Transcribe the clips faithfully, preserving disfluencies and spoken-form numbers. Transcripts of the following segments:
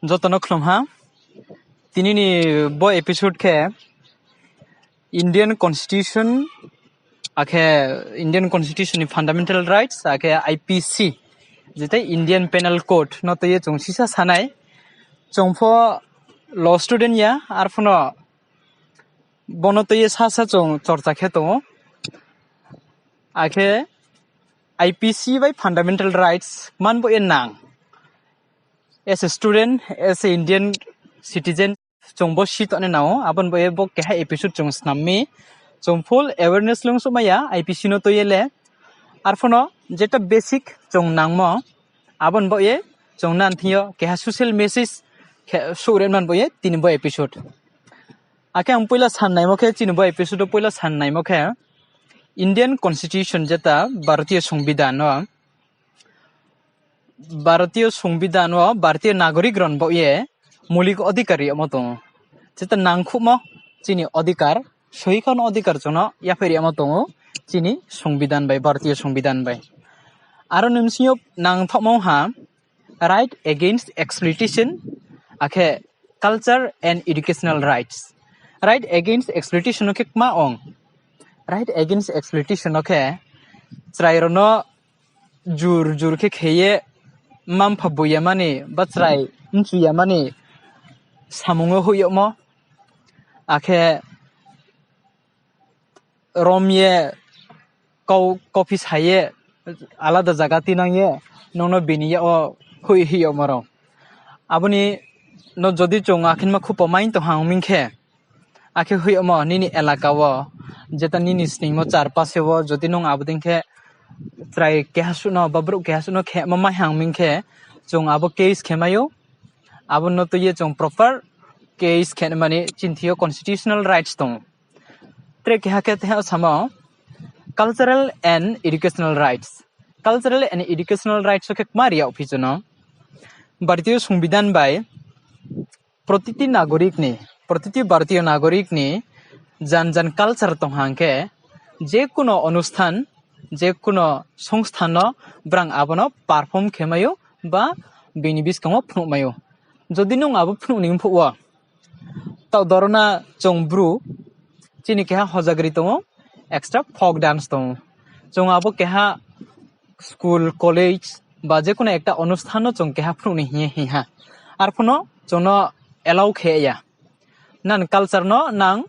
Joto no khlum ha. Tini ni bo episode khe Indian Constitution, akhe Indian Constitution ni fundamental rights, akhe I P C, jete Indian Penal Code no tui ye chung sisa sa nai. Chung pho law student ya, arphuh no bo no tui ye sasa chung chorcha khe tong ou. Akhe I P C bai fundamental rights man bo ye nang. As a student, as a Indian citizen, chung bo si tongnai nang ou, abo ni bo ye bo keha episode chung snam mi. Chung full awareness lung souhmai ya I P C no tui ye le. Arphuh no jeta basic chung nangmo, abo ni bo ye chung nan thing yo keha social message khe souhre man bo ye tini bo episode. Akhe ang poila sannaimo khe, chini bo episode wo poila sannaimo khe, Indian Constitution jeta Bharatiya Songbidhan no, Bharatiya Songbidhan wo Bharatiya nagorik rao ni bo ye mulik odhikar ri yagmo tong ou. Jeta nangkhouhmo chini odhikar, soikhan odhikar chung no yaphaih ri yagmo tong ou chini Songbidhan bai, Bharatiya Songbidhan bai. Aro ni bsing yo nangthaohmo ha, right against exploitation, akhe culture and educational rights. Right against exploitation no khe kma ong? Right against exploitation no khe chrai rao no jur jur khe khe ye, mma-mpha boi ya mani, ba chrai mchu ya mani samung wo hoih yagmo, akhe rom ye, kau, kauphi sa ye, alada zaga tinang ye, nung no bini yak wo hoih hoih yagmo rao. Abo ni no jodi chung akhe ma khupo main tong hang ming khe, akhe hoih yagmo nini elaka wo, jeta nini sningmo charpase wo, jodi nung abo dei khe chrai keha suh no ba brouh keha suh no khemo mai hang ming khe, chung abo case khe mai ou. Abo no tui ye chung proper case khe mani chini thing yo constitutional rights tong ou. Tre keha khe tei ha samo cultural and educational rights. Cultural and educational rights wo khe kma ri yagphi chung no? Bharatiya Songbidhan bai protiti nagorik ni, protiti Bharatiya nagorik ni jan jan culture tong hang khe, je kuno onusthan, je kuno songsthan no brang abo no perform khe mai ou ba bini buskang wo phnuh mai ou. Jodi nung abo phnuh ni mphuh wo, taoh dorona chung Bru, chini keha hojagri tong ou, extra folk dance tong ou. Chung abo keha school, college ba je kuno ekta onusthan no chung keha phnuh ni hing ye hing ha. Arphuh no chung no allow khe ya. Nan culture no nang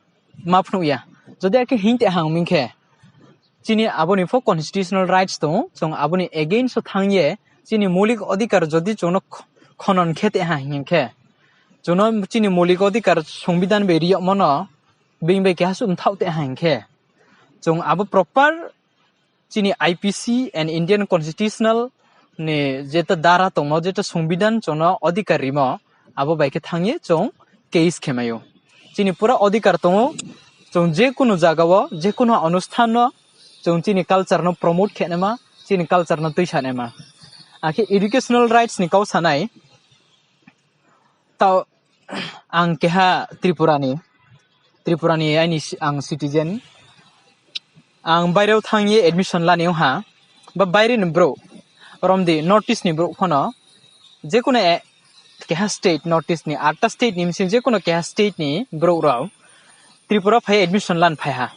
ma phnuh ya. Jodi akhe hing te hang ming khe, chini abo ni pho constitutional rights tong ou, chung abo ni against wo thanng ye, chini mulik odhikar jodi chung no kh-, khonon khe te ha hing khe, chung no chini mulik odhikar Songbidhan bai ri yagmo no, being bai keha suh mthaoh te ha hing khe, chung abo proper chini I P C and Indian Constitutional ni jeta dara tongmo, jeta Songbidhan chung no odhikar rimo, abo bai khe thanng ye chung case khe mai ou. Chini pura odhikar tong ou, chung je kuno zaga wo, je kuno onusthan no, chung chini culture no promote khe naima, chini culture no tuisa naima. Akhe educational rights ni kau sa nai, taoh ang keha Tripura ni, Tripura ni aini si-, ang citizen. Ang baire wo thanng ye admission lani ong ha, ba baire ni brouh, romdi North East ni brouh pho no, je kuno e-, keha state, North East ni atta state ni bsing je kuno keha state ni brouh rao Tripura phai admission lan phai ha.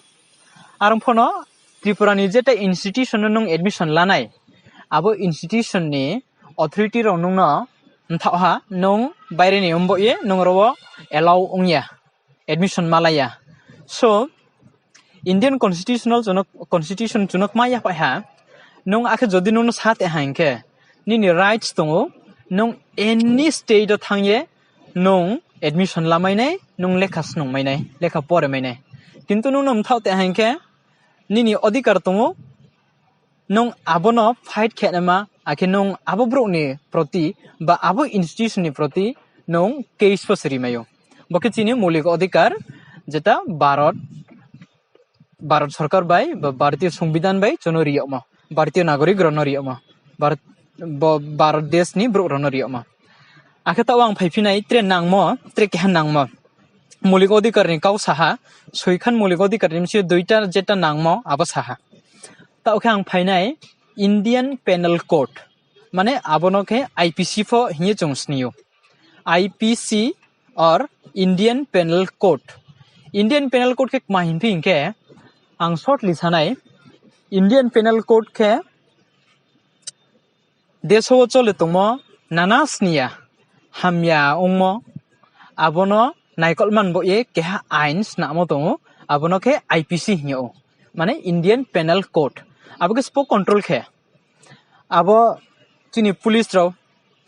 Are ong pho no Tripura ni jeta institution no nung admission lanai, abo institution ni authority rao nung no mthaoh ha, nung baire ni ong bo ye nung ro wo allow ong ya, admission malai ya. So, Indian constitutional chung no, constitution chung no kma yaphaih ha, nung akhe jodi nung no sa te ha hing khe, nini rights tong ou, nung any state wo thanng ye, nung admission lamai nai, nung lekha snungmai nai, lekha pore mai nai. Kintu nung no mthaoh te ha hing khe, nini odhikar tong ou, nung abo no fight khe naima, akhe nung abo brouh ni proti, ba abo institution ni proti, nung case pho se ri mai ou. Bo khe chini mulik odhikar, jeta Bharat, Bharat sorkar bai, ba Bharatiya Songbidhan bai chung no ri yagmo, Bharatiya nagorik rao no ri yagmo, Bharat, bo Bharat desh ni brouh rao no ri yagmo. Akhe taoh ang phaiphi nai tre nangmo, tre keha nangmo. Mulik odhikar ni kau sa ha, soikhan mulik odhikar ni bsing yo duita jeta nangmo, abo sa ha. Taoh khe ang phai nai Indian Penal Code, mane abo no khe I P C pho hing ye chung sni ou. I P C or Indian Penal Code. Indian Penal Code khe kma hing phi hing khe, ang shortly sa nai, Indian Penal Code khe deso wo chole tongmo nana sni ya, hamya ongmo, abo no naikol man bo ye keha ain snamo tong ou, abo no khe I P C hing yag ou, mane Indian Penal Code. Abo khe sbo control khe, abo chini police rao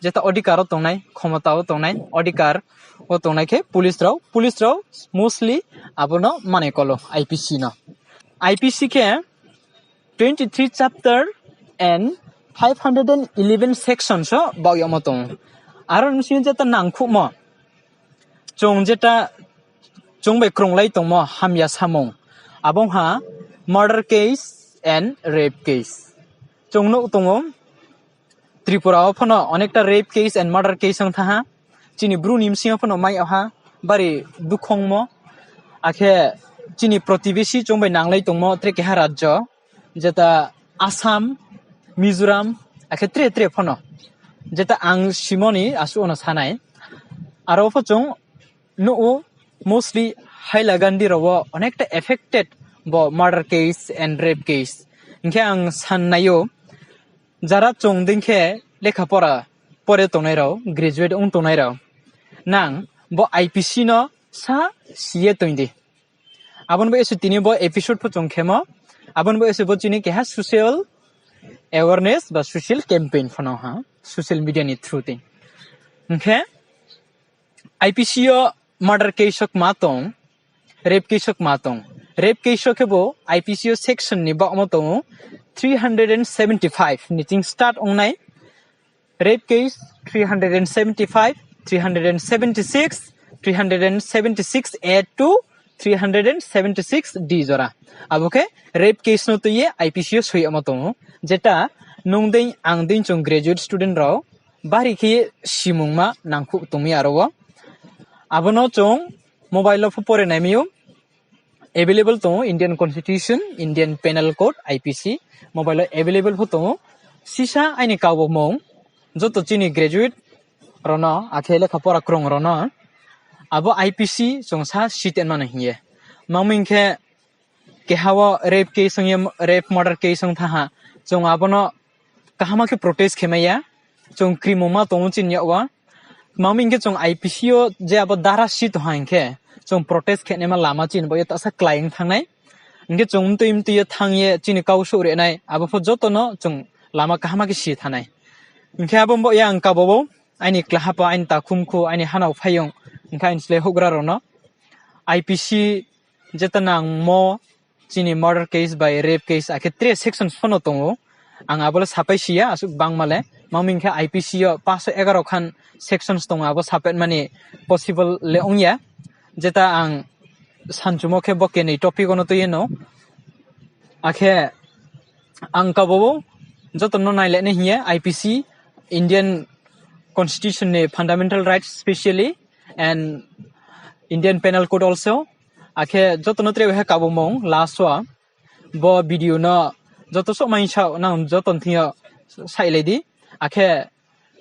jeta odhikar wo tongnai, khomota wo tongnai, odhikar wo tongnai khe police rao, police rao mostly abo no mane kolo I P C no. I P C khe twenty three chapter and five hundred and eleven section so baoh yagmo tong ou. Aro ni bsing yo jeta nangkhuhmo, chung jeta chung bai krunglai tongmo hamya samung, abo ong ha murder case and rape case. Chung nuh tong ou, Tripura wo phano onekta rape case and murder case ong thanng ha. Chini Bru ni bsing yo phano mai yag ha, bari dukhongmo. Akhe chini protibesi chung bai nanglai tongmo tre keha rajyo, jeta Assam, Mizoram, akhe tre tre phano, jeta ang simo ni asuh wo no sa nai. Aro pho chung nuh ou, mostly Hailakandi rao wo onekta affected bo murder case and rape case. Hing khe ang san nai ou, jara chung dei khe lekha pora pore tongnai rao, graduate ong tongnai rao, nang bo I P C no sa si ye toing di. Abo ni bo ese tini bo episode pho chung khemo, abo ni bo ese bo chini keha social awareness ba social campaign phano ha, social media ni through tei. Hing khe I P C yo murder case o kma tong, rape case o kma tong. Rape case o khebu I P C yo section ni baohmo tong ou, three hundred and seventy five ni ching start ong nai. Rape case three hundred and seventy five, three hundred and seventy six, three hundred and seventy six A to three hundred and seventy six D jora. Abo khe rape case no tui ye I P C yo soi yagmo tong ou. Jeta nung dei ang dei chung graduate student rao bari khe simungma nangkhuh tong mi aro wo. Abo no chung mobile wo pho pore nai mi ou. Available tong ou Indian Constitution, Indian Penal Code, I P C, mobile wo available pho tong ou. Sisa aini kabo mung, joto chini graduate rao no, akhe lekha pora krung rao no, abo I P C chung sa si tenma no hing ye. Tma hing khe, keha wo rape case ong ye, rape murder case ong thanng ha, chung abo no kaham khe protest khe mai ya, chung krimungma tong ou chini yag wo. Tma hing khe chung I P C yo je abo dara si tong ha hing khe, chung protest khe naima lama chini bo ye tasa klái ong thanng nai. Hing khe chung mtui mtui ye thanng ye chini kau souh ri nai, abo pho joto no chung lama kaham khe si thanng nai. Hing khe abo bo ye ang kabo ou, aini klahapa, aini takhumkhu, aini hanao phaiyong, hing khe aini slái houhgra rao no I P C jeta nangmo chini murder case bai rape case akhe tre sections pho no tong ou. Ang abo le sapai si ya, asuh bangma le. Tma hing khe I P C yo paso egaro khan sections tong ou, abo sapai mani possible le ong ya. Jeta ang sanchumo khe bo kenoi topic wo no tui ye no. Akhe ang kabo ou joto no nailai nai hing ye I P C, Indian Constitution ni Fundamental Rights specially and Indian Penal Code also. Akhe joto no tre khe kabo mung last wo bo video no joto souhmai sao nang joto ni thing yo sailai di. Akhe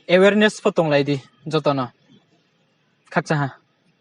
awareness pho tonglai di joto no. Khakchang ha.